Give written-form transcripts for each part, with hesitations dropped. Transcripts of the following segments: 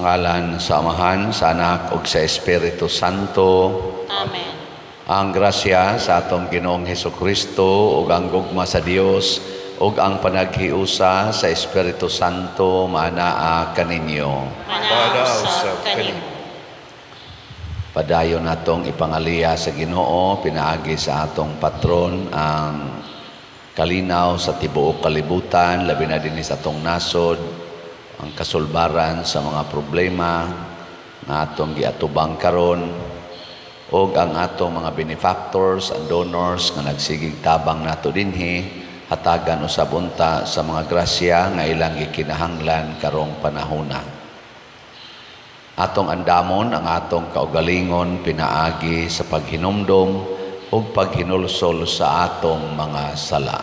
Sa ngalan sa Amahan, sa Anak ug sa Espiritu Santo. Amen. Ang grasya sa atong Ginoong Hesukristo ug ang gugma sa Dios ug ang panaghiusa sa Espiritu Santo maanaa kaninyo. Manaa usab kanimo. Padayon natong ipangaliya sa Ginoo pinaagi sa atong patron ang kalinaw sa tibuok kalibutan, labi na dinhi sa atong nasod, ang kasulbaran sa mga problema nga atong giatubang karon ug ang atong mga benefactors and donors nga nagsigig tabang nato dinhi, hatagan usab unta sa mga grasya nga ilang gikinahanglan karong panahona. Atong andamon ang atong kaugalingon pinaagi sa paghinumdom ug paghinulsol sa atong mga sala.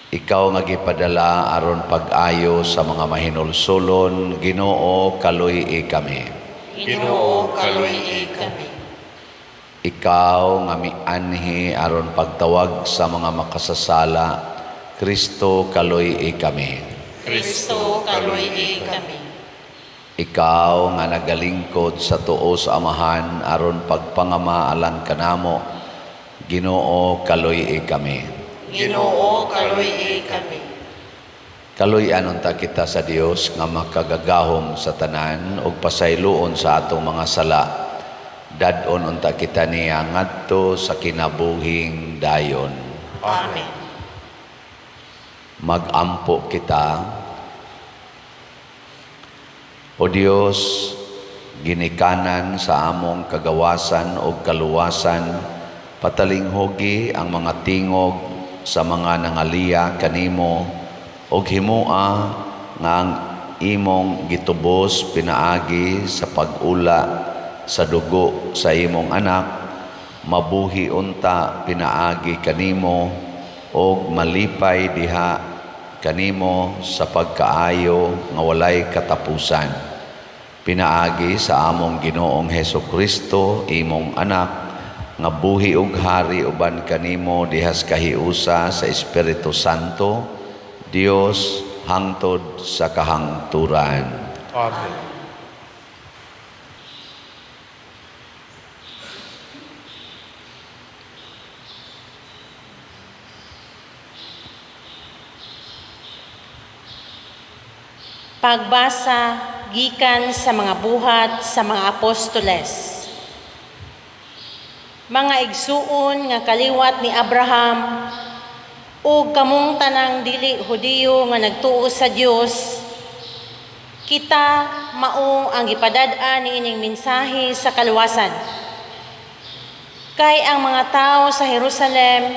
Ikaw nga gipadala aron pag-ayo sa mga mahinulsolon, Ginoo, kaluy-i kami. Ginoo, kaluy-i kami. Ikaw nga mianhi aron pagtawag sa mga makasasala, Kristo, kaluy-i kami. Kristo, kaluy-i kami. Ikaw nga nagalingkod sa tuo sa Amahan aron pagpangama alang kanamo, Ginoo, kaluy-i kami. Ginoo, kaluy-i kami. Kaluy-an unta kita sa Dios nga makagagahom sa tanan ug pasayloon sa atong mga sala. Dad-on unta kita niya ngadto sa kinabuhing dayon. Amen. Magampo kita. O Dios, ginikanan sa among kagawasan ug kaluwasan, patalinghugi ang mga tingog sa mga nangaliya kanimo ug himoa nga ang imong gitubos pinaagi sa pag-ula sa dugo sa imong anak mabuhi unta pinaagi kanimo ug malipay diha kanimo sa pagkaayo nga walay katapusan pinaagi sa among Ginoong Hesukristo, imong anak, nga buhi ug hari uban kanimo dihas kahiusa sa Espiritu Santo, Dios, hangtod sa kahangturan. Amen. Pagbasa gikan sa mga Buhat sa mga Apostoles. Mga igsuon nga kaliwat ni Abraham ug kamong tanang dili Hudiyo nga nagtuo sa Dios, kita mao ang gipadad-an niining mensahe sa kaluwasan. Kay ang mga tawo sa Jerusalem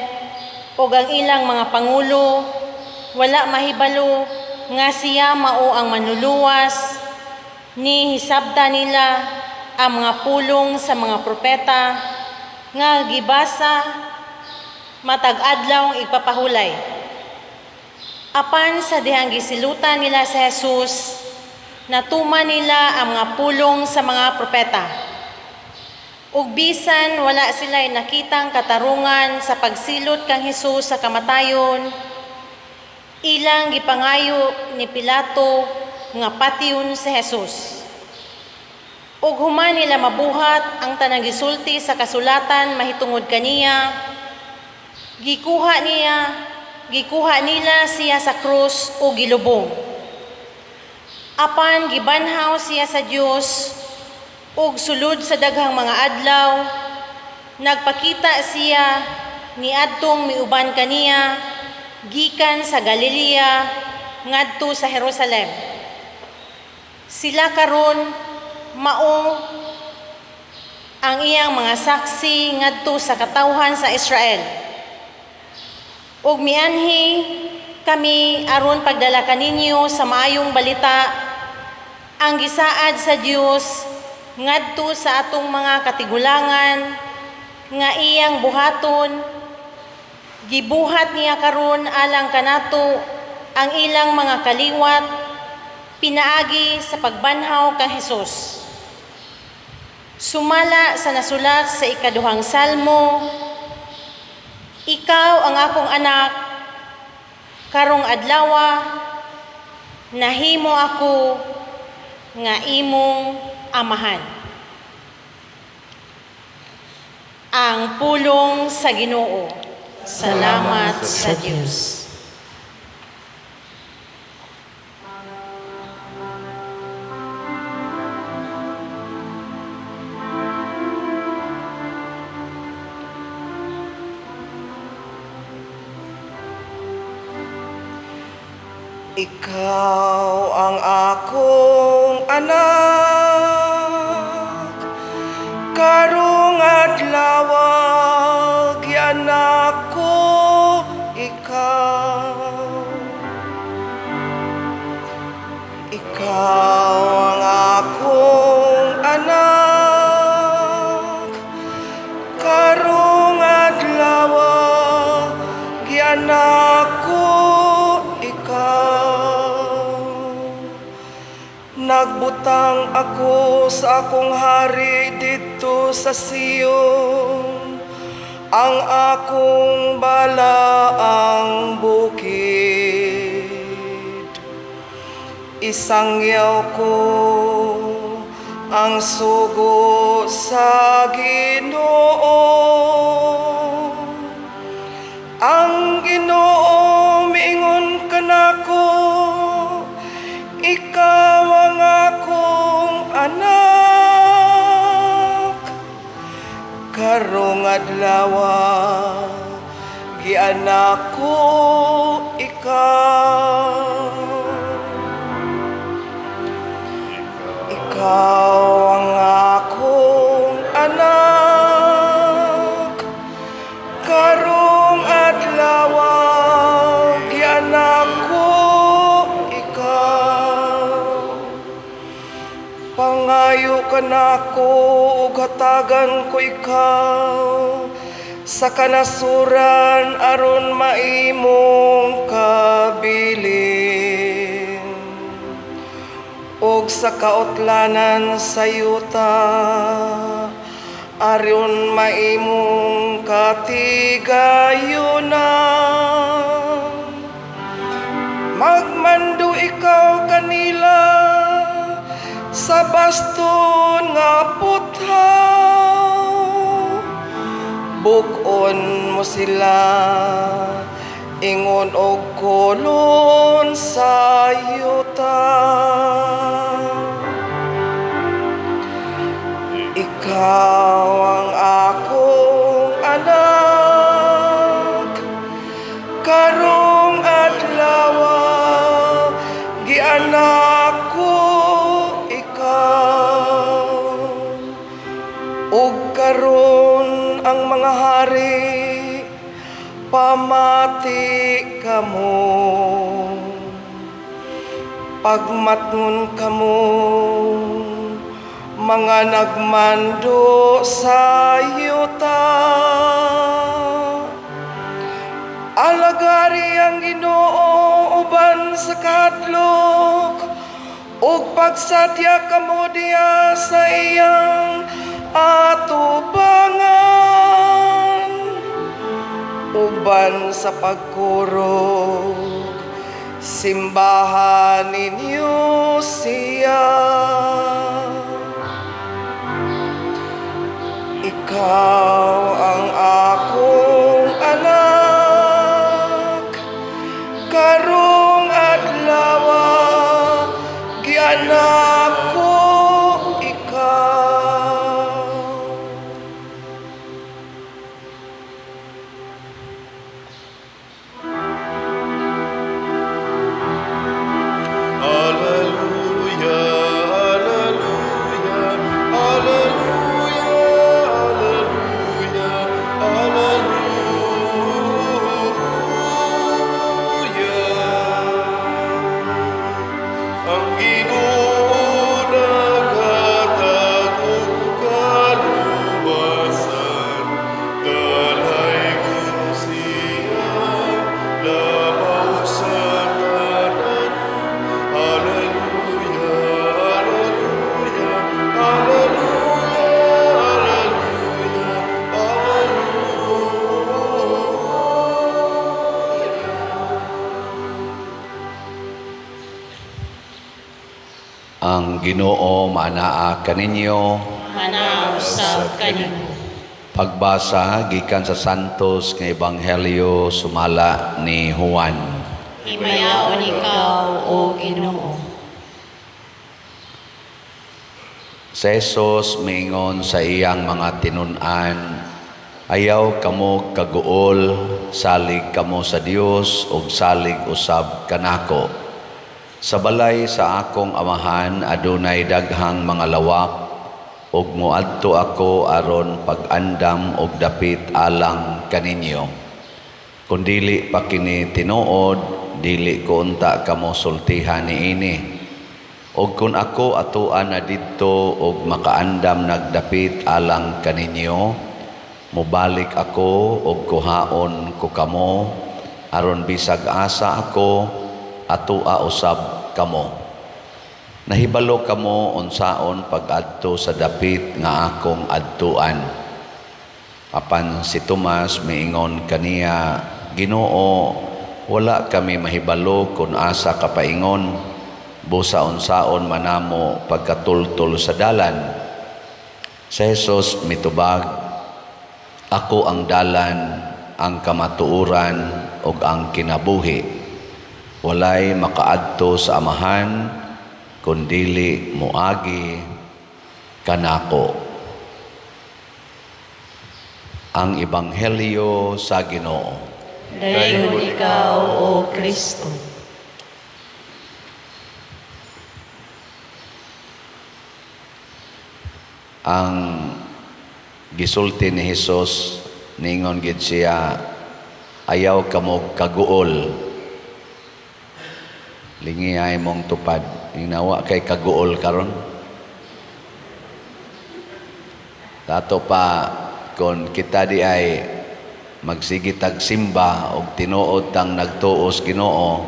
ug ang ilang mga pangulo wala mahibalo nga siya mao ang manluluwas, ni hisabta nila ang mga pulong sa mga propeta nga gibasa matag adlaw igpapahulay. Apan sa dihang gisilutan nila sa Jesus, natuman nila ang mga pulong sa mga propeta. Ug bisan wala sila'y nakitang katarungan sa pagsilot kang Hesus sa kamatayon, ilang gipangayo ni Pilato nga patyon si Jesus. Ug human nila mabuhat ang tanang gisulti sa kasulatan mahitungod kaniya, gikuha nila siya sa krus ug gilubong. Apan gibanhaw siya sa Dios ug sulod sa daghang mga adlaw nagpakita siya niadtong miuban kaniya gikan sa Galilea ngadto sa Jerusalem. Sila karon mao ang iyang mga saksi ngadto sa katawhan sa Israel. Ug mianhi kami aron pagdala kaninyo sa maayong balita ang gisaad sa Dios ngadto sa atong mga katigulangan nga iyang buhaton, gibuhat niya karon alang kanato ang ilang mga kaliwat pinaagi sa pagbanhaw kang Hesus. Sumala sa nasulat sa ikaduhang salmo, ikaw ang akong anak, karong adlawa Nahimo ako nga imong amahan. Ang pulong sa Ginoo. Salamat sa Dios. Ikaw ang akong anak, karong adlaw gianak ko ikaw. Ikaw ang akong anak, karong adlaw gianak ko ikaw. Nagbutang ako sa akong hari didto sa Sion, ang akong balaang bukid. Isangyaw ko ang sugo sa Ginoo. Ang Ginoo miingon kanako, ikaw ang akong anak. Karong adlaw gianak ko ikaw. Ikaw ang akong anak, karong adlaw gianak ko ikaw. Pangayo ka nako ug hatagan ko ikaw sa kanasuran aron maimong kabilin, ug sa kautlanan sa yuta aron maimong katigayunan. Magmando ikaw kanila sa baston nga puthaw, buk-on mo sila ingon og kolon sa yuta. Ikaw ang akong anak, karong adlaw gianak ko ikaw. Ug karon ang mga hari, pamati kamo, pagmatngon kamo, mga nagmando sa yuta. Alagari ang Ginoo uban sa kahadlok, ug pagsadya kamo diha sa iyang atubangan, uban sa pagkurog simbahan ninyo siya. Ikaw ang akong anak, karong adlaw gianak ko ikaw. Alleluia, alleluia, alleluia, alleluia, alleluia. Ang Ginoo naghatag og kaluwasan, dalaygon siya labaw sa tanan. Alleluia, alleluia, alleluia, alleluia, alleluia. Ang Ginoo maanaa kaninyo. Manaa usab kanimo. Pagbasa gikan sa Santos nga Ebanghelyo sumala ni Juan. Himayaon ikaw, O Ginoo. Si Jesus miingon sa iyang mga tinun-an, "Ayaw kamo kaguol, salig kamo sa Dios ug salig usab kanako. Sa balay sa akong amahan adunay daghang mga lawak, ug moadto ako aron pag-andam og dapit alang kaninyo. Kung dili pa kini tinuod, dili ko unta kamo sultihan niini. Og kung ako atuan na didto og makaandam nagdapit alang kaninyo, mobalik ako og kuhaon ko kamo aron bisag asa ako, atua usab kamo. Nahibalo kamo unsaon pag-adto sa dapit nga akong adtuan." Apan si Tomas miingon kaniya, "Ginoo, wala kami mahibalo kung asa ka paingon, busa unsaon man namo pagkatultol sa dalan?" Si Jesus mitubag, "Ako ang dalan, ang kamatuoran ug ang kinabuhi. Walay makaadto sa Amahan kun dili moagi kanako." Ang Ebanghelyo sa Ginoo. Dayon ikaw, O Kristo. Ang gisulti ni Hesus, ningon gid siya, "Ayaw kamo kaguol." Lingiyay mong tupad. Inawa kay kaguol karon. Tato pa kon kita di ay magsige tag simba og tinuod tang nagtuos Ginoo,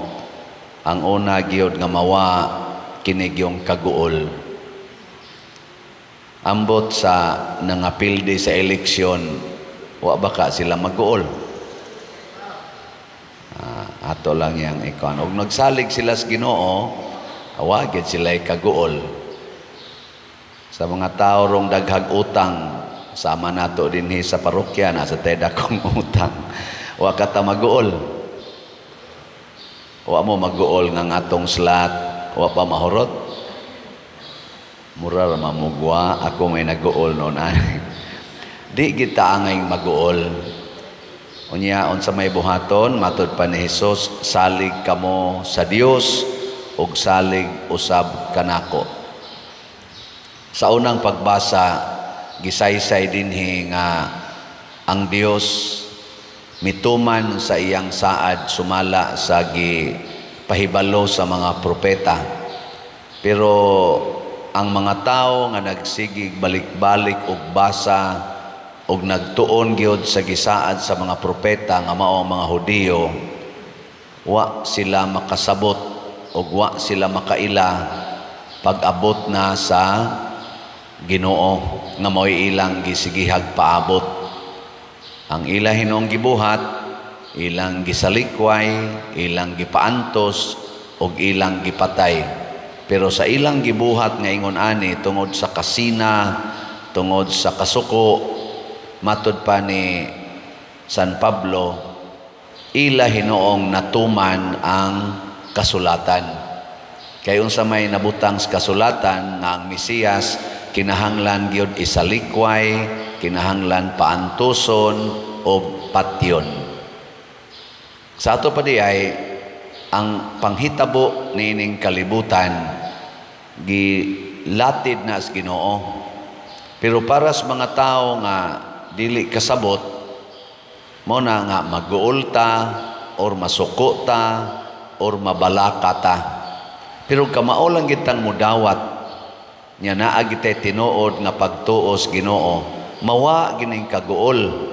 ang una gyud nga mawa kini gyung kaguol. Ambot sa nangapildi sa eleksyon, wa ba ka sila maguol? Ato lang yang ikuan. Og nagsalig sila sa Ginoo, awa gid sila kaguol. Sa mga tao rong daghag utang, sama nato dinhi sa parokya na sa teda kong utang, wa ka ta maguol. Wa mo maguol nga ngatong slot, wa pa mahurot. Mura ra mamugwa, ako may naguol noon ani. Di kita angay maguol. Unya unsa may buhaton matud pa ni Hesus, salig kamo sa Dios ug salig usab kanako. Sa unang pagbasa, gisaysay dinhi nga ang Dios mituman sa iyang saad sumala sa gipahibalo sa mga propeta. Pero ang mga tawo nga nagsigig balik-balik og basa og nagtuon gyud sa gisaad sa mga propeta nga mao ang mga Hudiyo, wa sila makasabot og wa sila makaila pag-abot na sa Ginoo nga mao'y ilang gisigihag paabot. Ang ila hinuong gibuhat, ilang gisalikway, ilang gipaantos og ilang gipatay. Pero sa ilang gibuhat nga ingon ani tungod sa kasina, tungod sa kasuko, matud pa ni San Pablo, ila hinuong natuman ang kasulatan. Kay unsa may nabutang sa kasulatan nga ang Mesiyas kinahanglan gyud isalikway, kinahanglan paantuson og patyon. Sa ato pa di ay ang panghitabo niining kalibutan gilatid na sa Ginoo. Pero para sa mga tao nga dili kasabot, mo na nga maguol ta or masuko ta or mabalaka ta. Pero kamao lang gitang mudawat nya naa gitay tinuod nga pagtuos Ginoo, mawa gining kaguol.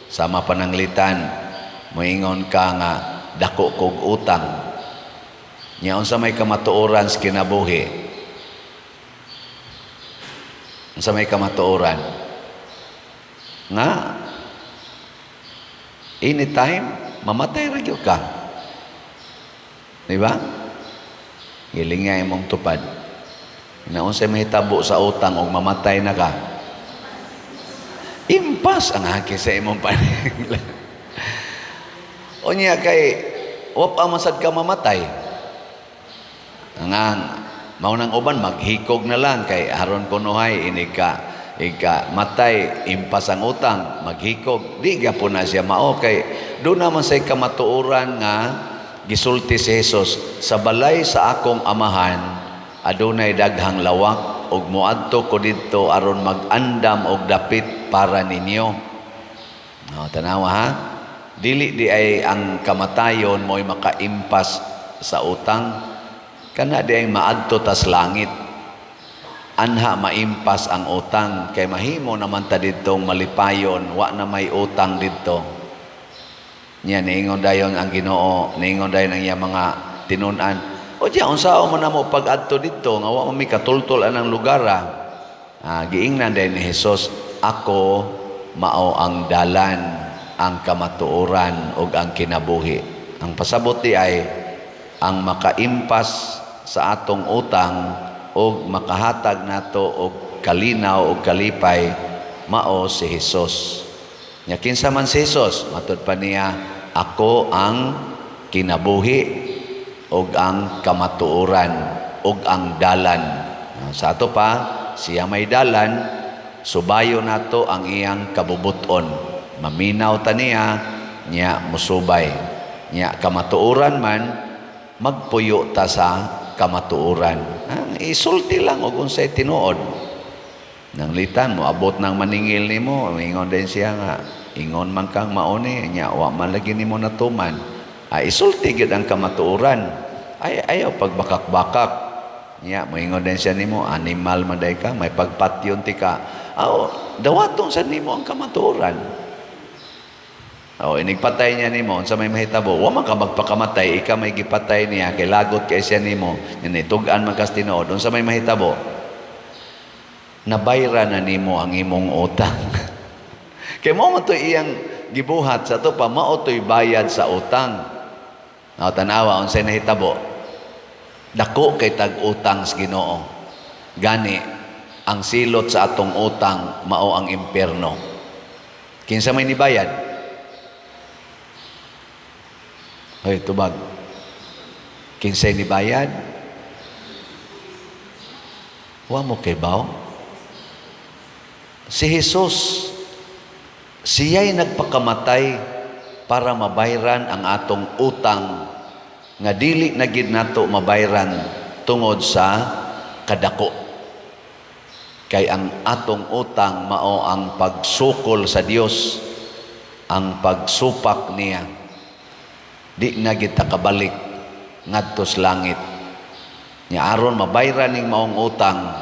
Sama pananglitan, moingon ka nga dako kog utang. Nya unsa may kamatuoran sa kinabuhi? Unsa may kamatuoran? Nga anytime mamatay ra gyud ka. Di ba? Gilingay imong tupad. Naunsay mahitabo sa utang og mamatay na ka? Impas ang haki sa imong paninglan. Unya kay wa pa man sad ka mamatay. Ang mao nang uban maghikog na lang kay aron kunuhay inig ka ika matay, impas ang utang, maghikog. Di gyapon na siya mao kay doon naman say kamatuoran nga gisulti si Jesus, "Sa balay sa akong Amahan adunay daghang lawak ug moadto ko didto aron mag-andam og dapit para ninyo." No, tanawa ha. Dili di ay ang kamatayon mo'y makaimpas sa utang. Kana di ay maadto tas langit. Anha maimpas ang utang kay mahimo naman ta didtong malipayon, wa na may utang didto. Nya niingon dayon ang Ginoo, niingon dayon ang iyang mga tinun-an. "O diya, unsaon man namo pag-adto didto nga wa man mi katultol anang lugar ah?" Ah, giingnan dayon ni Jesus, "Ako mao ang dalan, ang kamatuoran ug ang kinabuhi." Ang pasabot di ay ang makaimpas sa atong utang og makahatag nato og kalinaw og kalipay mao si Jesus. Nya kinsa man si Jesus? Matud pa niya, "Ako ang kinabuhi ug ang kamatuoran ug ang dalan." Sa ato pa, siya may dalan, subayo nato ang iyang kabubuton. Maminaw ta niya, nya musubay. Nya kamatuoran man, magpuyo ta sa kamatuoran. Ang isulti lang og unsay tinuod. Nanglitan mo abot ng maningil nimo, ingon din siya nga ingon man kang mauni, nya wa man lagi nimo natuman. Ay, isulti gyud ang kamatuoran. Ay, ayaw pagbakak-bakak. Nya moingon din siya nimo, "Animal man day ka, may pagpatyon ti ka." Aw, dawaton sa nimo ang kamatuoran. O, inigpatay niya nimo, unsa may mahitabo? Wa man ka magpakamatay, ikaw may gipatay niya, kay lagot kay siya nimo, nya tug-an man kas tinuod, unsa may mahitabo? Nabayra na nimo ang imong utang. Kay mao man to iyang gibuhat sa to pa, mao to'y bayad sa utang. O, tanawa unsay nahitabo. Dako kay tag utang sa Ginoo. Gani ang silot sa atong utang mao ang impierno. Kinsa may nibayad? Hoy, tubag. Kinsay nibayad? Wa mo kay baw? Si Jesus, siya'y nagpakamatay para mabayran ang atong utang nga dili na gid nato mabayran tungod sa kadako. Kay ang atong utang mao ang pagsukol sa Dios, ang pagsupak niya. Di na kita kabalik ngadto sa langit. Nya aron mabayran ning maong utang,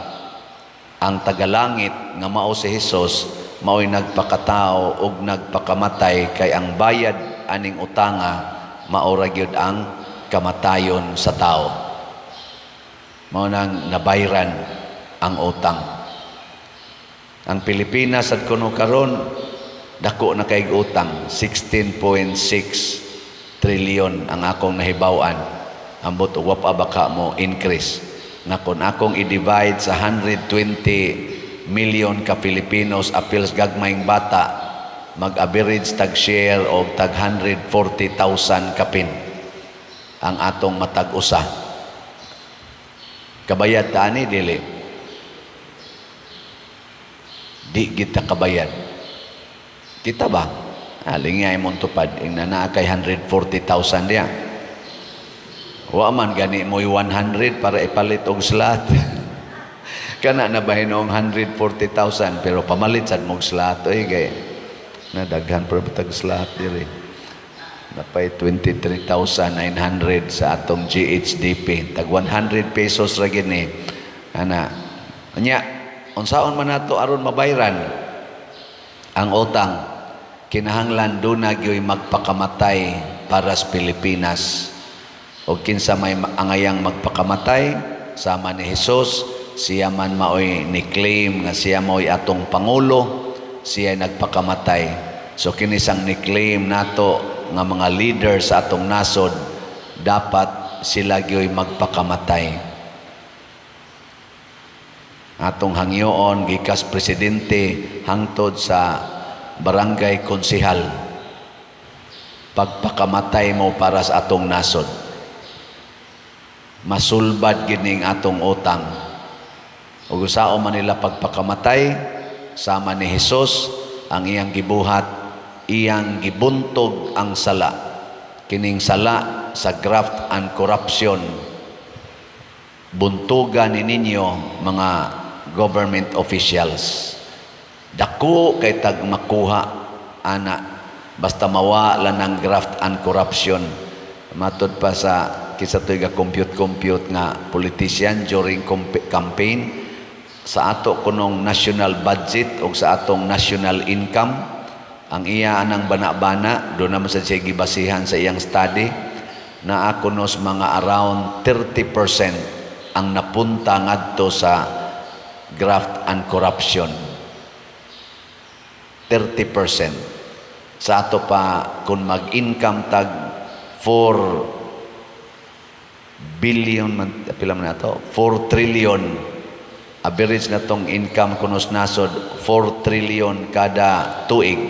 ang tagalangit nga mao si Jesus mao'y nagpakatao ug nagpakamatay kay ang bayad aning utanga mao ra gyud ang kamatayon sa tao. Mao nang nabayran ang utang. Ang Pilipinas at kuno karon dako na kay utang, 16.6 trillion ang akong nahibaw-an. Ambot og wa pa baka mo increase. Nga kung akong i-divide sa 120 million ka Filipinos apils gagmayng bata, mag-average tag share og tag 140,000 kapin ang atong matag usa. Kabayad ta ani, dili? Di kita kabayad. Kita ba? Lingay mong tupad ing naa kay 140,000 diya. Wa man gani mo'y 100 para ipalit og slot. Kana na ba hinoong 140,000, pero pamalit sad mog slot oy, kay na daghan pero tag slot diri. Napay 23,900 sa atong GHDP. Tag 100 pesos ra gini. Ana. Nya unsaon man nato aron mabayran ang utang? Kinahanglan duna gyoy magpakamatay para sa Pilipinas. O kinsa may angayang magpakamatay sama ni Jesus, siya man maoy ni-claim nga siya maoy atong pangulo, siya nagpakamatay. So kinisang ni-claim nato nga mga leader sa atong nasod, dapat sila gyoy magpakamatay. Atong hangyoon gikas presidente hangtod sa barangay konsehal, pagpakamatay mo para sa atong nasod, masulbad gining atong utang. Ug usaon man nila pagpakamatay sama ni Hesus, ang iyang gibuhat, iyang gibuntog ang sala, kining sala sa graft and corruption. Buntugan ni ninyo, mga government officials. Dako kay tag makuha ana basta mawa lang ng graft and corruption. Matud pa sa kinsa to'y compute compute nga politician during campaign, sa ato kunong national budget o sa atong national income, ang iya anang bana-bana do naman sa siya gibasihan sa iyang study, naa kunos mga around 30% ang napunta ngadto sa graft and corruption. 30% sa ato pa, kung mag-income tag 4 billion man, pila man ato, 4 trillion average na tong income kunos nasod, 4 trillion kada tuig,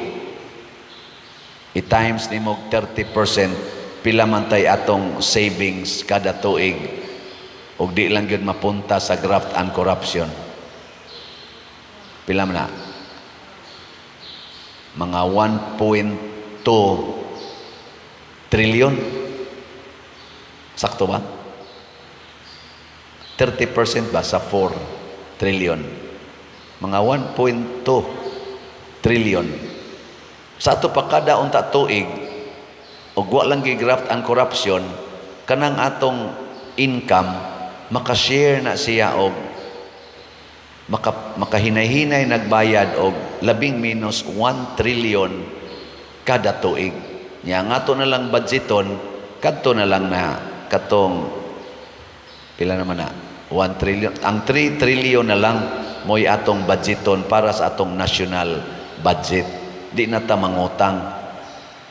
i-times nimo 30%, pila man tay atong savings kada tuig ug di lang gyud mapunta sa graft and corruption? Pila man na? Mga 1.2 trillion. Sakto ba? 30% ba sa 4 trillion? Mga 1.2 trillion. Sa ato pa kada unta tuig, ug wa lang gi-graft ang corruption, kanang atong income makashare na siya og makahinay-hinay nagbayad og labing minus 1 trillion kada tuig. Nya ang ato na lang budgeton kadto na lang na katong pila naman na 1 trillion. Ang 3 trillion na lang mo'y atong budgeton para sa atong national budget. Di na ta mangutang.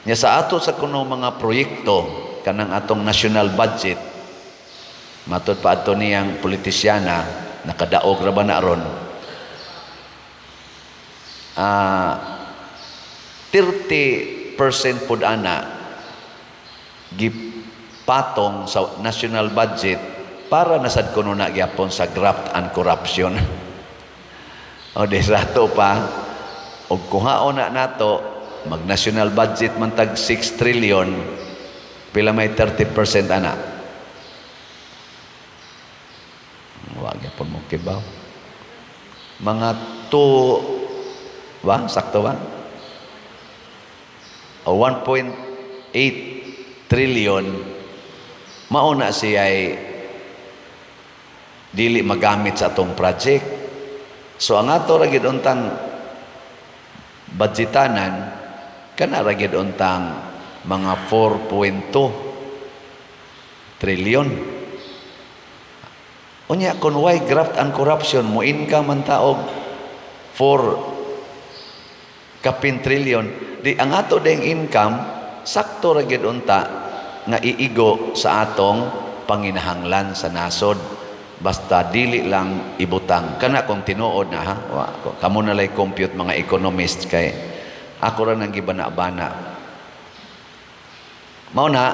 Nya sa ato sa kuno mga proyekto, kanang atong national budget, matud pa adto niyang politisyana, nakadaog ra ba na ron? 30% pud ana gipatong sa national budget para nasad kuno na gyapon sa graft and corruption. O di sa ato pa, og kuhaon na nato, mag national budget man tag 6 trillion, pila may 30% ana? Wa gyapon mo kibaw. Mga 2 ba? Sakto ba? O 1.8 trillion mao na siya ay dili magamit sa atong project. So ang ato ra gid untang budgetanan, kana ra gid untang mga 4.2 trillion. Unya kung why graft and corruption mo income man ta og 4 kapin trillion, di ang ato ding income sakto ra gid unta nga iigo sa atong panginahanglan sa nasod basta dili lang ibutang kana, kung tinuod na ha. Kamo na lay compute, mga economist, kay ako ra nang gibana-bana. Mao na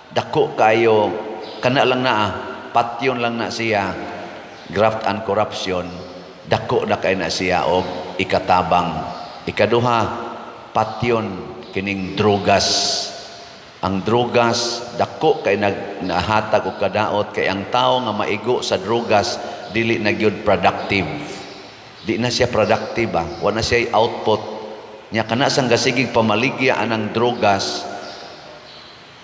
dako kayo kana lang na patyon lang na siya graft and corruption, dako na kay na siya og ikatabang. Ikaduha, patyon kining drogas. Ang drogas dako kay nag nahatag og kadaot, kay ang tawo nga maigo sa drogas dili na gyud productive. Di na siya productive ba, wa na siya output nya. Kana sang gasigig pamaligya anang drogas,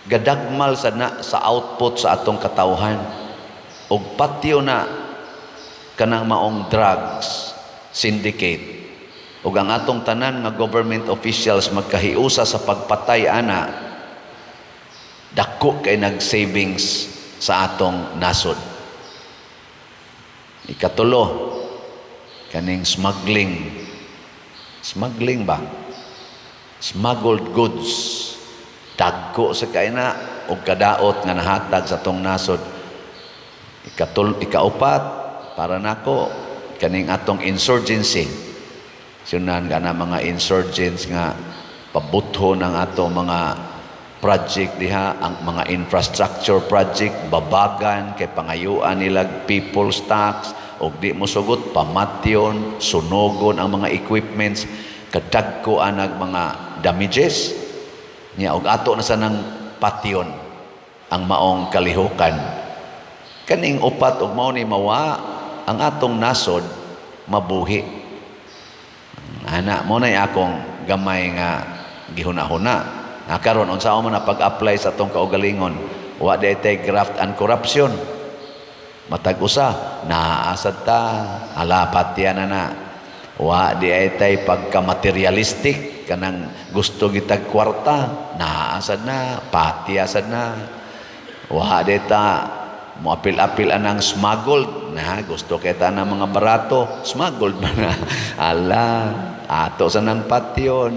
gadagmal sa na sa output sa atong katawhan. Og patyo na kanang maong drugs syndicate ug ang atong tanan nga government officials magkahiusa sa pagpatay ana, dako kay nag-savings sa atong nasod. Ikatulo, kaning smuggling. Smuggling ba? Smuggled goods. Dagko sa kay na og kadaot nga nahatag sa atong nasod. Ikatul, ikaupat, para nako, Kaning atong insurgency, sunan kana mga insurgents nga pabutho ng atong mga project diha, ang mga infrastructure project, babagan kay pangayuan nila people's tax, og di mo sugot, pamatyon, sunogon ang mga equipments, kadagko anag mga damages niya. Og ato na sa nang patyon ang maong kalihukan. Kaning upat, og mao ni mawa ang atong nasod, mabuhi ana. Mo na akong gamay nga gihuna-huna na karon, unsa man na pag-apply sa atong kaugalingon? Wa diay tay graft and corruption. Matag usa naasad ta, ala, patya na na. Wa diay tay pagka-materialistic, kanang gusto gitag kwarta, naasad na, patya sad na. Wa diay ta moapil-apil anang smuggled na, gusto kita ng mga barato, smuggled ba na, ala, ato sa nang patyon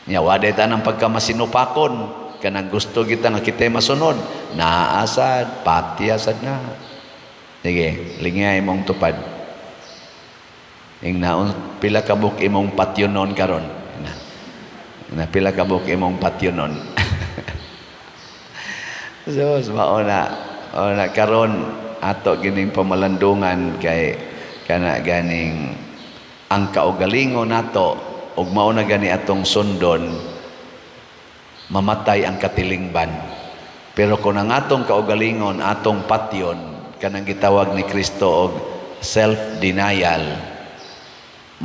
nya. Wa diay ta nang pagkamasinupakon, kanang gusto kita nga kita'y masunod, naasad, patyasad na. Sige, lingay imong tupad. Ing naon pila ka buok imong patyonon karon na, na pila ka buok imong patyonon. So, mao na, o na karon ato gining pamalandungan kay kana ganing ang kaugalingon nato, ug mao na gani atong sundon, mamatay ang katilingban. Pero kung ang atong kaugalingon atong patyon, kanang gitawag ni Kristo og self-denial,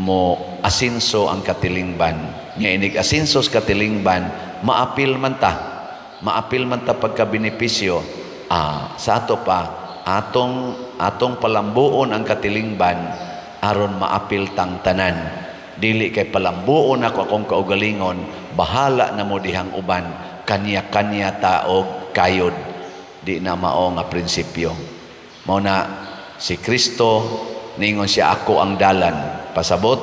mo asinso ang katilingban. Nga inig asinso sa katilingban, maapil man ta, maapil man ta pagka benepisyo. Sa ato pa, atong atong palambuon ang katilingban aron maapil tang tanan. Dili kay palambuon ako akong kaugalingon, bahala na mo dihang uban, kanya-kanya ta og kayod. Di na mao nga prinsipyo. Mao na si Kristo ningon siya, "Ako ang dalan." Pasabot,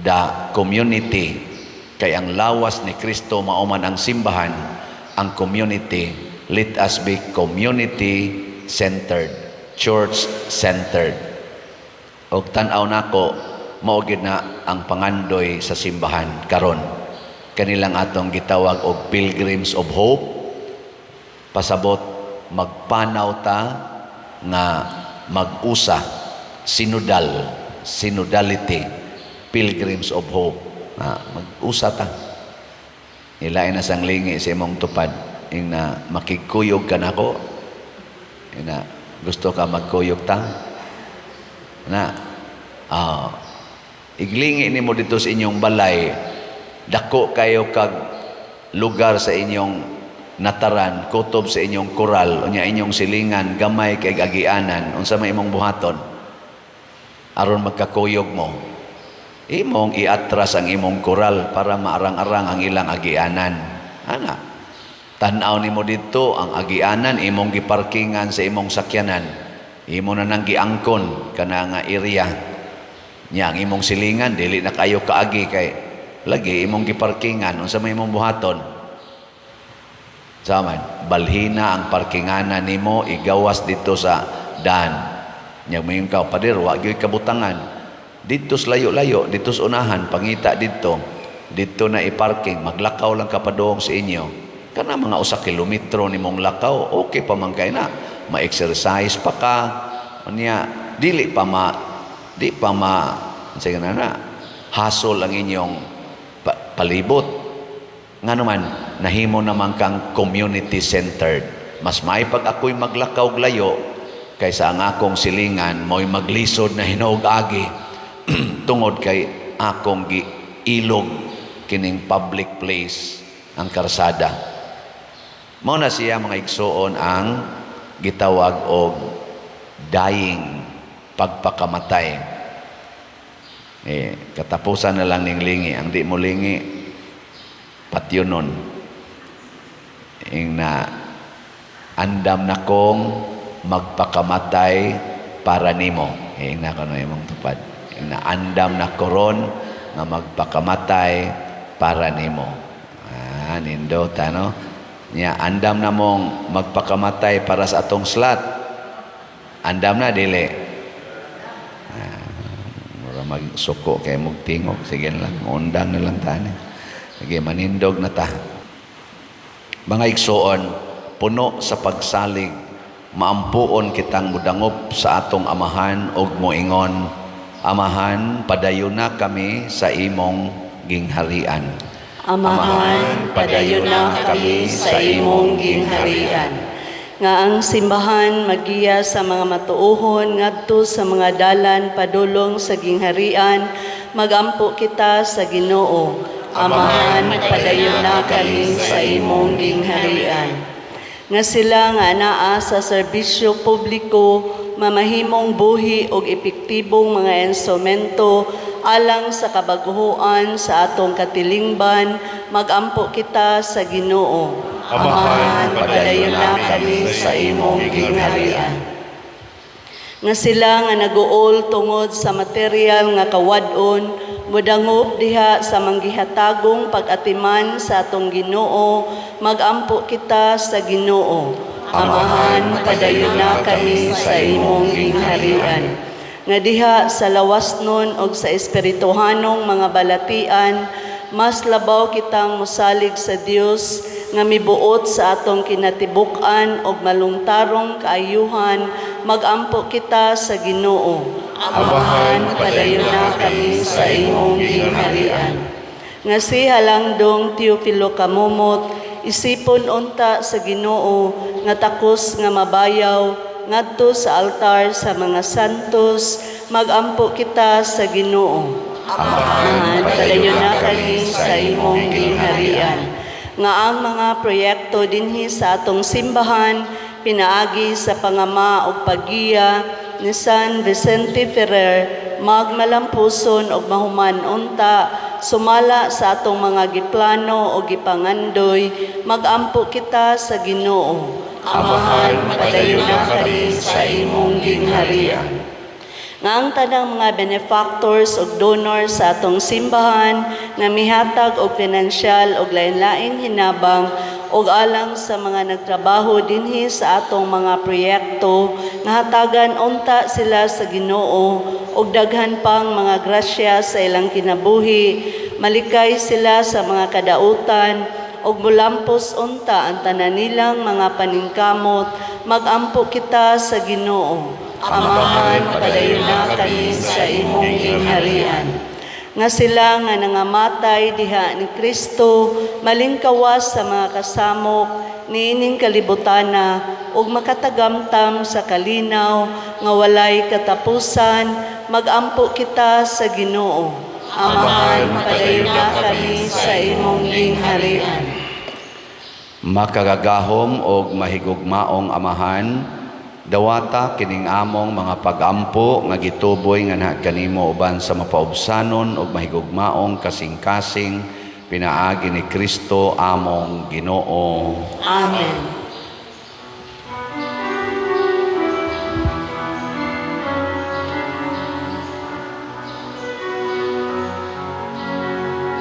the community, kay ang lawas ni Kristo mao man ang simbahan, ang community. Let us be community centered, church centered. Og tan-aw nako, mao gyud na ang pangandoy sa simbahan karon, kanilang atong gitawag og Pilgrims of Hope. Pasabot, magpanaw ta nga mag-usa, sinodal, synodality, Pilgrims of Hope. Mag-usa ta. Ilain na sang lingi sa imong tupad. Ing na, "Makigkuyog ka nako." Ina, "Gusto ka magkuyog ta?" Na, iglingi nimo dito sa inyong balay, dako kayo kag lugar sa inyong nataran, kutob sa inyong koral, unya inyong silingan, gamay kay agianan, unsa may imong buhaton aron magkakuyog mo? Imong iatras ang imong koral para maarang-arang ang ilang agianan. Ana, tan-aw nimo dito ang agianan, imong giparkingan sa imong sakyanan. Imo na nang giangkon kana nga area. Nya ang imong silingan dili na kayo kaagi kay lagi imong giparkingan. Unsa may imong buhaton? Saman, balhina ang parkinganan nimo, igawas dito sa dan. Nya moingon ka, "Pader, wa gyud kabutangan." Dito sa layo-layo, dito sa unahan, pangita dito. Dito na i-parking, maglakaw lang ka padung sa inyo. Kana mga 1 kilometro nimong lakaw, okay pa man kay na. Ma-exercise pa ka. Unya, dili pa ma di pa ma sige na na hasol ang inyong palibot. Nga naman, nahimo naman kang community-centered. Mas may pag ako'y maglakaw og layo kaysa ang akong silingan mo'y maglisod na hinuog agi tungod kay akong giilog kining public place, ang karsada. Mao na siya, mga igsuon, ang gitawag og dying, pagpakamatay. Eh, katapusan na lang ning lingi. Ang di mo lingi, patyonon. Ing na, "Andam na kong magpakamatay para nimo." Ing na kano imong tupad. Ing na, "Andam na koron nga magpakamatay para nimo." Ah, nindot ano? Nya andam na mong magpakamatay para sa atong slot. Andam na dili? Mura magsuko kay mog tingog. Sige na lang, undang na lang ta ni. Sige, manindog na ta. Mga igsoon, puno sa pagsalig, maampuon kitang mudangop sa atong Amahan og moingon, "Amahan, padayon na kami sa imong gingharian." Amahan, padayon na kami sa imong gingharian. Nga ang simbahan magiya sa mga matuohon ngadto sa mga dalan padulong sa gingharian, magampo kita sa Ginoo. Amahan, padayon na kami sa imong gingharian. Nga sila nga anaa sa serbisyo publiko mamahimong buhi og epektibong mga instrumento alang sa kabaguhoan sa atong katilingban, magampo kita sa Ginoo. Amahan, padayon na kami sa imong gingharian. Nga sila nga naguol tungod sa material nga kawad-on modangop diha sa manggihatagong pag-atiman sa atong Ginoo, magampo kita sa Ginoo. Amahan, padayon na kami sa imong gingharian. Nga diha sa lawas nun og sa espirituhanong mga balatian, mas labaw kitang mosalig sa Dios nga mibuot sa atong kinatibuk-an og malungtarong kaayuhan, magampo kita sa Ginoo. Amahan, padayon na kami sa imong gingharian. Nga si Halangdong Teofilo Camomot, isipon unta sa Ginoo nga takos nga mabayaw ngadto sa altar sa mga santos, magampo kita sa Ginoo. Amahan, padayon na kami sa imong gingharian. Nga ang mga proyekto dinhi sa atong simbahan pinaagi sa pangama og paggiya ni San Vicente Ferrer magmalampuson og mahuman unta sumala sa atong mga giplano o gipangandoy, magampo kita sa Ginoo. Amahan, Amahan, padayon na kami sa imong gingharian. Nga ang tanang mga benefactors ug donors sa atong simbahan nga mihatag og pinansyal og lain-laing hinabang ug alang sa mga nagtrabaho dinhi sa atong mga proyekto, nga hatagan unta sila sa Ginoo og daghan pang mga grasya sa ilang kinabuhi, malikay sila sa mga kadautan ug mulampos unta ang tanan nilang mga paningkamot, magampo kita sa Ginoo. Amahan, padayon na kami sa imong gingharian. Nga sila nga nangamatay diha ni Kristo, malingkawas sa mga kasamok niining kalibutana ug makatagamtam sa kalinaw nga walay katapusan, magampo kita sa Ginoo. Amahan, padayon na kami sa imong gingharian. Makagagahom og mahigugmaong Amahan, dawata kining among mga pagampo nga gituboy nga kanimo uban sa mapaubsanon og mahigugmaong kasing-kasing pinaagi ni Kristo among Ginoo. Amen.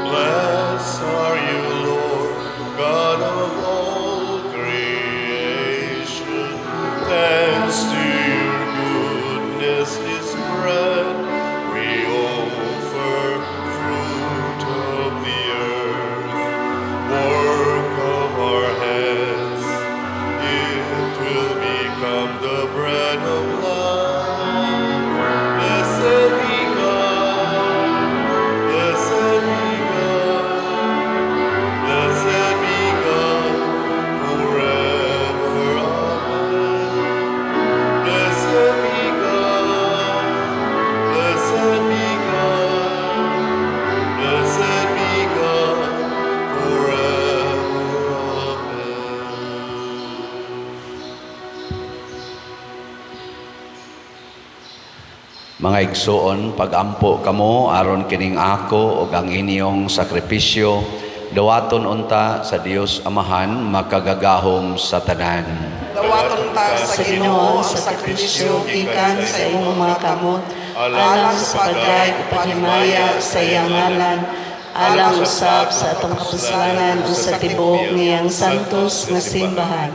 Blessed are you, Lord, God of all creation. Thanks to your goodness, this bread we offer, fruit of the earth, work of our hands. It will become the bread of life. Blessed be God. Blessed be God. Blessed be God forever. Amen. Blessed be God. Blessed be God. Blessed be God forever. Amen. Mga igsoon, pagampo kamo aron kining ako ug ang inyong sakripisyo dawaton unta sa Dios Amahan makagagahom sa tanan. Dawaton ta sa Sa Ginoo ang sakripisyo gikan sa imong mga kamot alang sa pagdayeg ug paghimaya sa iyang ngalan, alang usab sa atong kapuslanan ug sa tibuok niyang santos nga simbahan.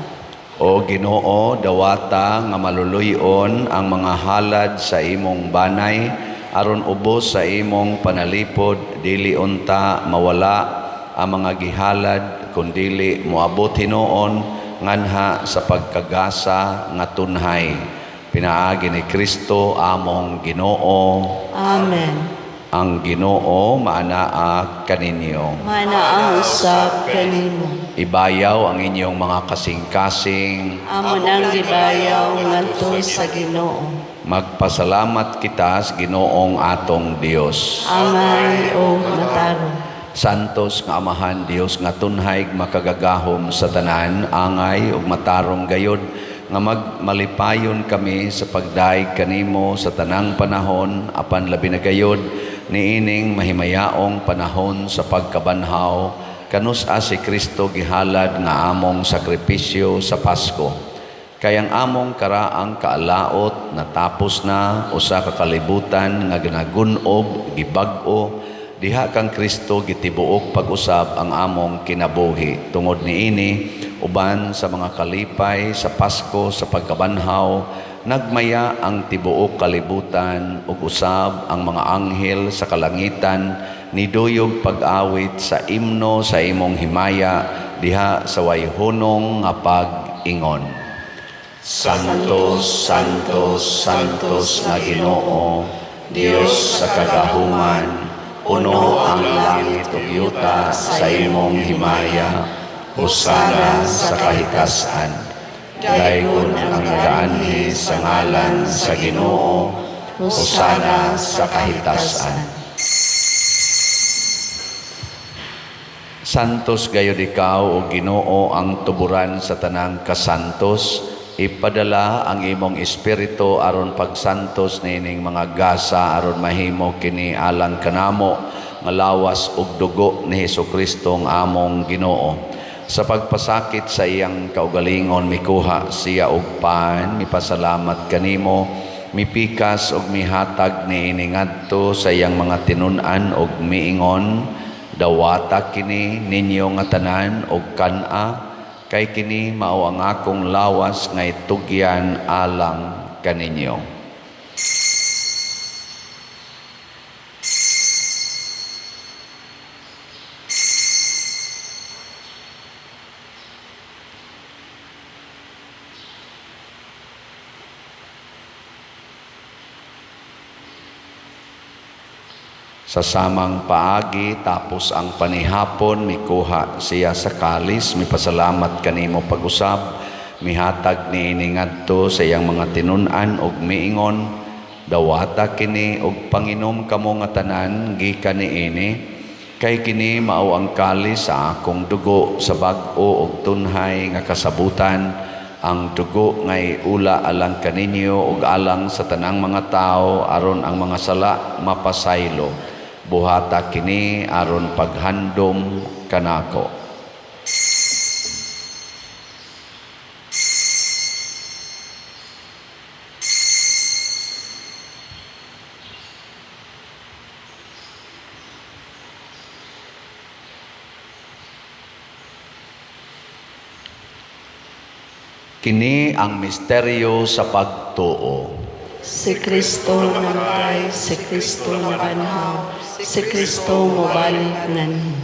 O Ginoo, dawata nga maluluy-on ang mga halad sa imong banay aron ubos sa imong panalipod dili unta mawala ang mga gihalad kundili moabot hinuon nganha sa pagkagasa nga tunhay pinaagi ni Kristo among Ginoo. Amen. Ang Ginoo maanaa kaninyo. Manaa usab kanimo. Ibayaw ang inyong mga kasing-kasing. Amo nang gibayaw ngadto sa Ginoo. Magpasalamat kita sa Ginoong atong Dios. Angay o matarong. Santos nga Amahan Dios nga tunhay makagagahom sa tanan, angay ug matarong gayod nga magmalipayon kami sa pagdayeg kanimo sa tanang panahon apan labi na gayod niining mahimayaong panahon sa pagkabanhaw kanus-a si Kristo gihalad nga among sakripisyo sa Pasko. Kay ang among karaang kaalaot natapos na usa ka kalibutan nga ginagun-ob, gibag-o diha kang Kristo gitibuok pag-usab ang among kinabuhi. Tungod niini uban sa mga kalipay sa Pasko sa pagkabanhaw, nagmaya ang tibuok kalibutan ug usab ang mga anghel sa kalangitan niduyog pag-awit sa imno sa imong himaya diha sa way hunong nga pag-ingon. Santo, Santo, Santos nga Ginoo, Dios sa kagahuman, puno ang langit ug yuta sa imong himaya. Hosana sa kahitasan. Daygon ang nagaanhi sa ngalan sa Ginoo. Hosana sa kahitasan. Santos gayud ikaw o Ginoo ang tuburan sa tanang kasantos. Ipadala ang imong espiritu aron pagsantos niining mga gasa aron mahimo kini alang kanamo nga lawas ug dugo ni Hesukristo ang among Ginoo. Sa pagpasakit sa iyang kaugalingon mikuha siya og pan, mipasalamat kanimo, mipikas ug mihatag niini ngadto sa iyang mga tinun-an ug miingon: Dawata kini ninyo nga tanan og kan-a, kay kini mao ang akong lawas nga itugyan alang kaninyo. Sa samang paagi, tapos ang panihapon, mikuha siya sa kalis, mipasalamat kanimo pag-usab, mihatag niini ngadto sa iyang mga tinun-an ug miingon: Dawata kini ug panginom kamo nga tanan gikan niini, kay kini mao ang kalis sa akong dugo sa bag-o ug tunhay nga kasabutan, ang dugo nga iula alang kaninyo ug alang sa tanang mga tawo aron ang mga sala mapasaylo. Buhata kini aron paghandom kanako. Kini ang misteryo sa pagtuo. Si Kristo namatay, si Kristo nabanhaw, si Kristo mobalik nganhi.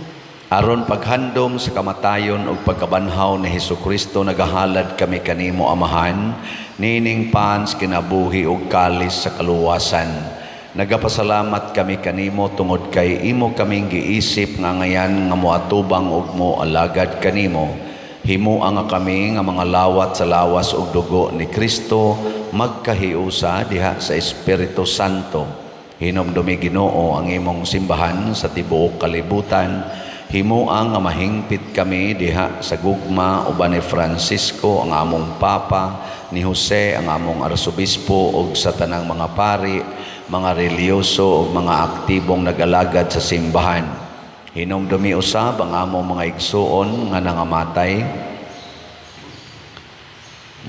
Aron paghandom sa kamatayon ug pagkabanhaw ni Hesukristo, nagahalad kami kanimo Amahan, nining pans kinabuhi ug kalis sa kaluwasan. Nagapasalamat kami kanimo tungod kay imo kaming giisip nga ngayan nga moatubang ug moalagad kanimo. Himoa nga kami nga mga lawat sa lawas ug dugo ni Kristo magkahiusa diha sa Espiritu Santo. Hinumdumi Ginoo ang imong simbahan sa tibuok kalibutan. Himoa nga mahingpit kami diha sa gugma uban ni Francisco ang among Papa, ni Jose ang among Arsobispo ug sa tanang mga pari, mga relihiyoso ug mga aktibong nag-alagad sa simbahan. Hinumdumi usab ang among mga igsuon nga nangamatay.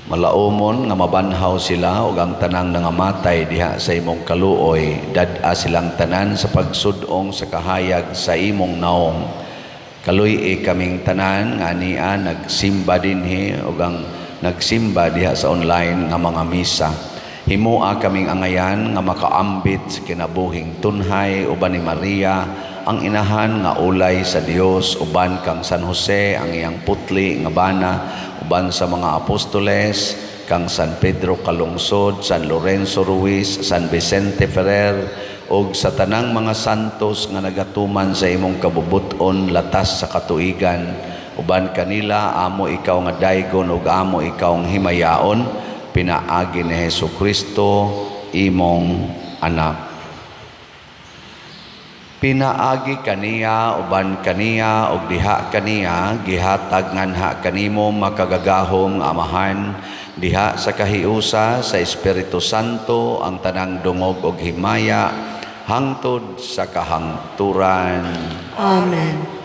Malaumon nga mabanhaw sila ug ang tanang nangamatay diha sa imong kaluoy, dad-a silang tanan sa pagsud-ong sa kahayag sa imong naong. Kaluy-i kaming tanan nga ania nagsimba dinhi ug ang nagsimba diha sa online nga mga misa. Himoa kaming angayan nga makaambit sa kinabuhing tunhay uban ni Maria ang inahan nga ulay sa Dios, uban kang San Jose ang iyang putli nga bana, uban sa mga apostoles, kang San Pedro Calungsod, San Lorenzo Ruiz, San Vicente Ferrer, ug sa tanang mga santos nga nagatuman sa imong kabubut-on latas sa katuigan. Uban kanila amo ikaw nga daygon ug amo ikaw ang himayaon, pinaagi ni Hesus Kristo imong anak. Pinaagi kaniya, uban kaniya, ug diha kaniya, gihatag nganha kanimo makagagahom nga Amahan, diha sa kahiusa sa Espiritu Santo ang tanang dungog ug himaya hangtod sa kahangturan. Amen.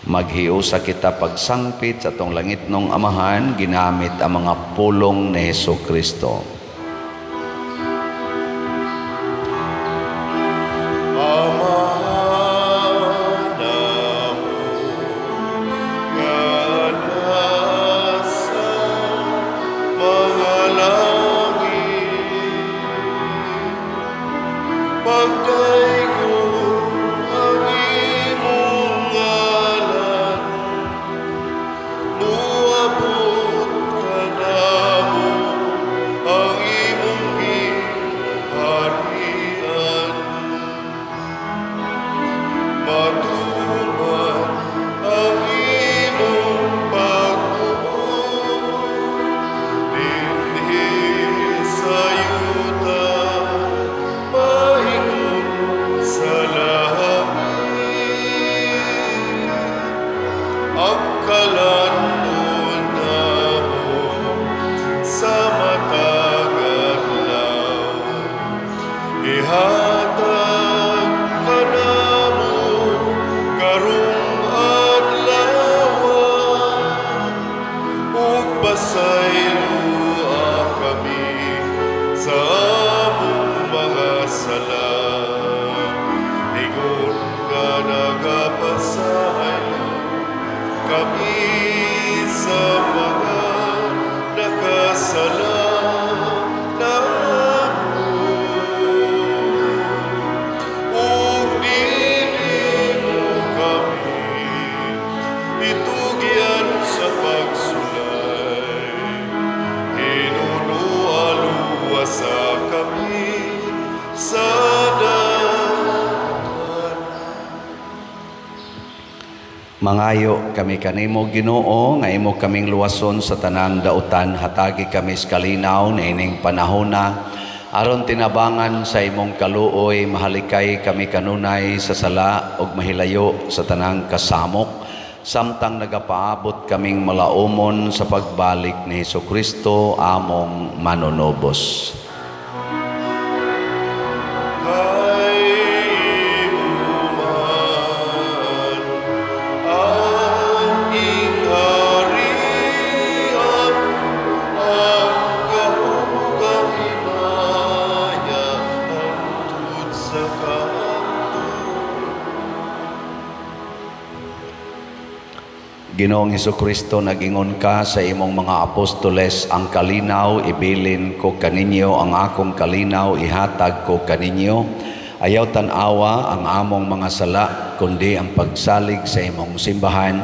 Maghiusa kita pagsangpit sa atong langitnong Amahan ginamit ang mga pulong ni Hesus Kristo. Amahan namo nga nasa mga langit, pagdaygon ang imong ngalan, muabot kanamo ang imong gingharian. Matuman ang imong pagbuot dinhi sa yuta maingon sa langit. Ang kalan-on namo sa matag adlaw ihatag kanamo karong adlaw, ug pasayloa kami sa among mga sala, ingon nga nagapasaylo kami sa mga nakasala namo. Ug dili mo kami itugyan sa pagsulay, hinunoa luwasa kami sa dautan. Mangayo kami kanimo, Ginoo, nga imo kaming luwason sa tanang dautan. Hatagi kami sa kalinaw niining panahona aron tinabangan sa imong kaluoy mahalikay kami kanunay sa sala ug mahilayo sa tanang kasamok, samtang nagapaabot kaming malaumon sa pagbalik ni Hesukristo among manunubos. Kay imo man ang gingharian, ang gahom ug ang himaya hangtod sa kahangturan. Ginoong Hesukristo, nagingon ka sa imong mga apostoles, "Ang kalinaw ibilin ko kaninyo, ang akong kalinaw ihatag ko kaninyo." Ayaw tan-awa ang among mga sala, kundi ang pagsalig sa imong simbahan,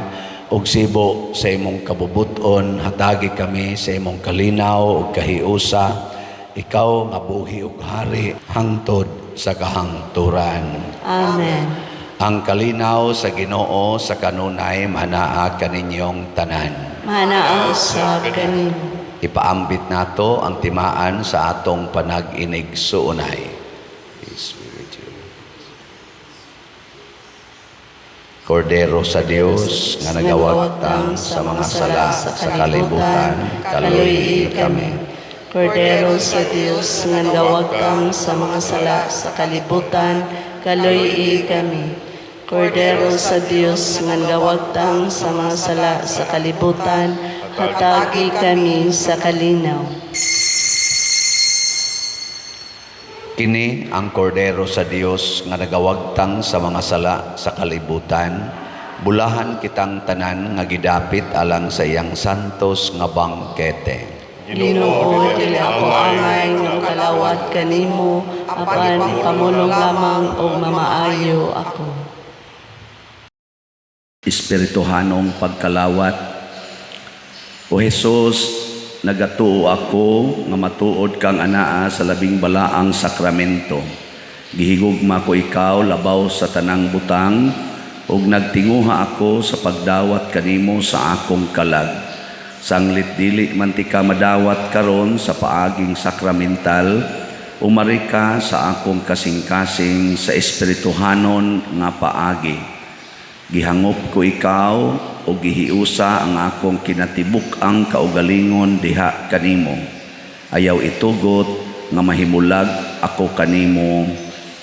ug sibo sa imong kabubuton, hatagi kami sa imong kalinaw ug kahiusa, ikaw nga buhi ug hari hangtod sa kahangturan. Amen. Ang kalinaw sa Ginoo sa kanunay manaa kaninyong tanan. Manaa usab kanimo. Ipaambit nato ang timaan sa atong panag-inigsuonay. Peace be with you. Kordero sa Dios nga nagawagtang sa mga sala sa kalibutan, kaluy kami. Kordero sa Dios nga nagawagtang sa mga sala sa kalibutan, kaluy kami. Kordero sa Dios nga nagawagtang sa mga sala sa kalibutan, hatagi kami sa kalinaw. Kini ang Kordero sa Dios nga nagawagtang sa mga sala sa kalibutan. Bulahan kitang tanan nga gidapit alang sa iyang santos nga bangkete. Ginoo, dili ako angay nga makalawat kanimo, apan ipamulong lamang og mamaayo ako. Espirituhanong pagkalawat. O Hesus, nagatuo ako nga matuod kang anaa sa labing balaang sakramento. Gihigugma ko ikaw labaw sa tanang butang ug nagtinguha ako sa pagdawat kanimo sa akong kalag. Sanglit dili man tika madawat karon sa paaging sakramental, umari ka sa akong kasing-kasing sa espirituhanon nga paagi. Gihangop ko ikaw o gihiusa ang akong kinatibuk-ang kaugalingon diha kanimo. Ayaw itugot nga mahimulag ako kanimo.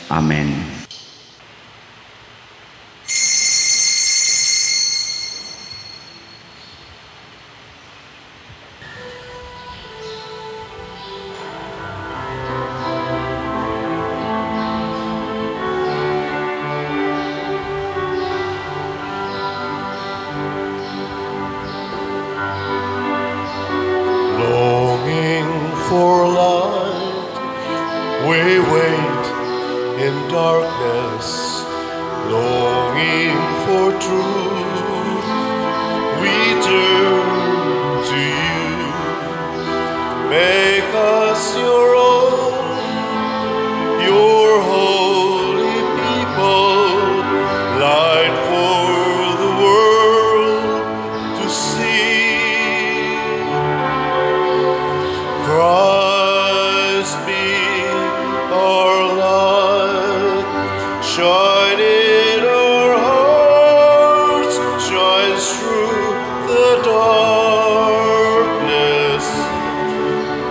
Amen. Longing for light, we wait in darkness. Longing for truth, we turn to you. Make us your own, your holy people, light for the world to see. Christ be our light, shine in our hearts, shines through the darkness.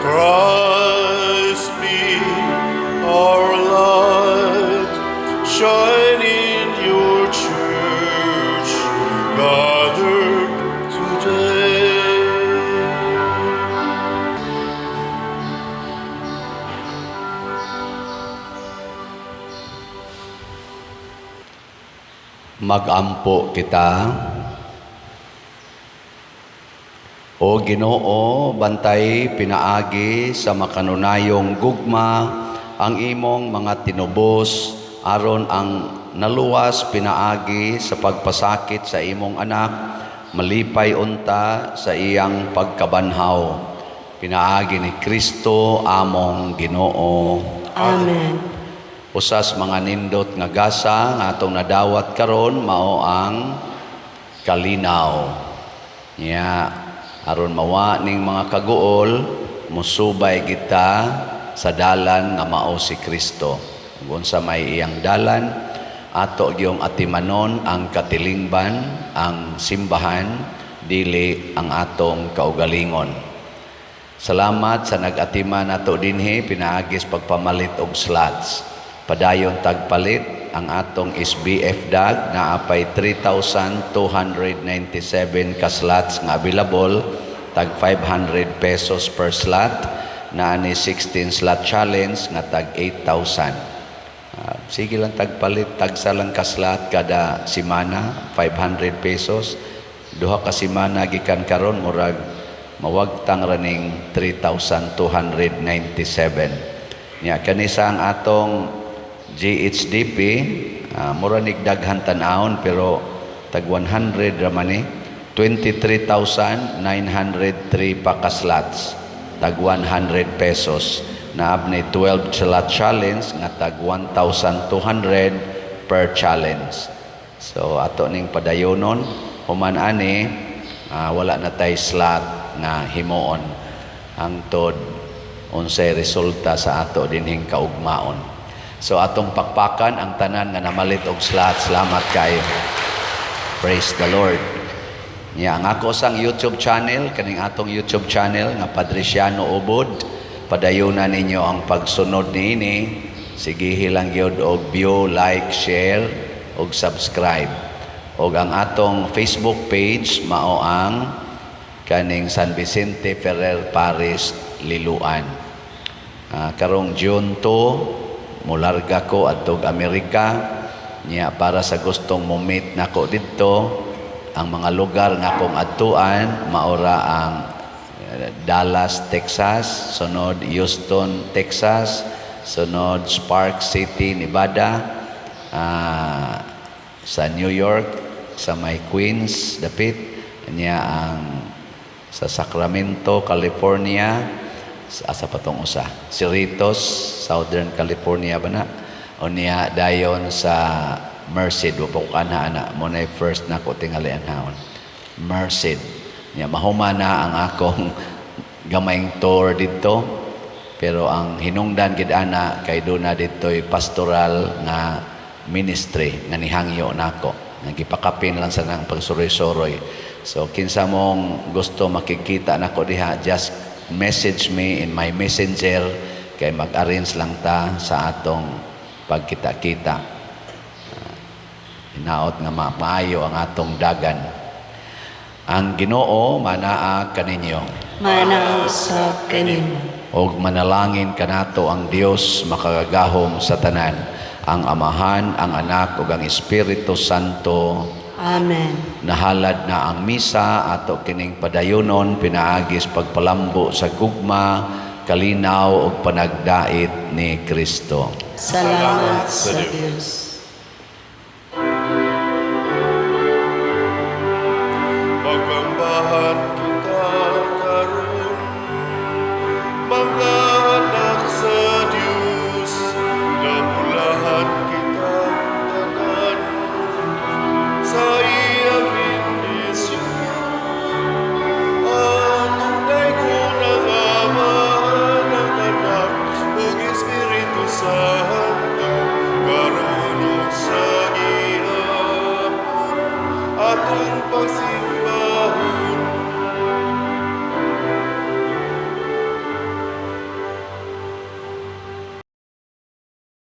Christ be our light, shine in your church, gathered today. Magampo kita. O Ginoo, bantay pinaagi sa makanunayong gugma ang imong mga tinubos aron ang naluwas pinaagi sa pagpasakit sa imong anak malipay unta sa iyang pagkabanhaw pinaagi ni Kristo among Ginoo. Amen. Usas mga nindot nga gasa nga atong nadawat karon mao ang kalinaw. Nya aron mawa ning mga kaguol, musubay kita sa dalan nga mao si Kristo. Ug unsa may iyang dalan, ato gyung atimanon ang katilingban, ang simbahan, dili ang atong kaugalingon. Salamat sa nag-atiman nato dinhi pinaagis pagpamalit og slots. Padayon tagpalit ang atong SBF dag naa pay 3,297 ka slots nga available, tag 500 pesos per slot, naa ni 16 slot challenge nga tag 8,000. Sige lang tagpalit, tagsa lang ka slot kada semana, 500 pesos. Duha ka semana gikan karon murag mawagtang raning 3,297. Nya kanisa ang atong GHDP, mura nig daghan tan-awon pero tag 100 ra man ni, 23,903 pa ka slots, tag 100 pesos. Naab ni 12 slot challenge nga tag 1,200 per challenge. So ato ning padayonon, human ani, wala na tay slot nga himuon hangtod unsay resulta sa ato dinhing kaugmaon. So atong pakpakan ang tanan nga namalit og slot. Salamat kayo. Praise the Lord. Nya ang ako sang YouTube channel, kaning atong YouTube channel nga Padriciano Ubod, padayunan ninyo ang pagsunod niini. Sige lang gyud og view, like, share og subscribe. Og ang atong Facebook page mao ang kaning San Vicente Ferrer Parish Liloan. Karong June 2 mularga ko adtog Amerika. Niya, para sa gustong mo-meet nako didto, ang mga lugar nga akong adtuan maora ang Dallas, Texas, sunod Houston, Texas, sunod Sparks City, Nevada, sa New York, sa may Queens, dapit, niya ang sa Sacramento, California, sa asa patong usa, Cerritos, Southern California ba na? O niya dayon sa Merced, wa pa ko kanha ana, mo na first na ko tingali haon. Merced. Niya mahuma na ang akong gamayng tour didto. Pero ang hinungdan gid ana kay duna didto'y pastoral nga ministry nga nihangyo nako. Nga gipakapin lang sa nang pagsuroy-suroy. So kinsa mong gusto makikita nako diha, just message me in my Messenger kay mag-arrange lang ta sa atong pagkita-kita. Hinaot nga maayo ang atong dagan. Ang Ginoo manaa kaninyo. Manaa usab kanimo. Og manalangin kanato ang Dios makagagahom sa tanan, ang Amahan, ang Anak ug ang Espiritu Santo. Amen. Nahalad na ang misa, ato kining padayunon pinaagis pagpalambo sa gugma, kalinaw ug panagdait ni Kristo. Salamat sa Dios. Magambahan kita karon, mga anak sa Dios, Namulahan kita tanan sa iyang bendisyon. Atong daygon ang Amahan, ang Anak, ug Espiritu Santo, karon ug sa gihapon, atong pagsimba.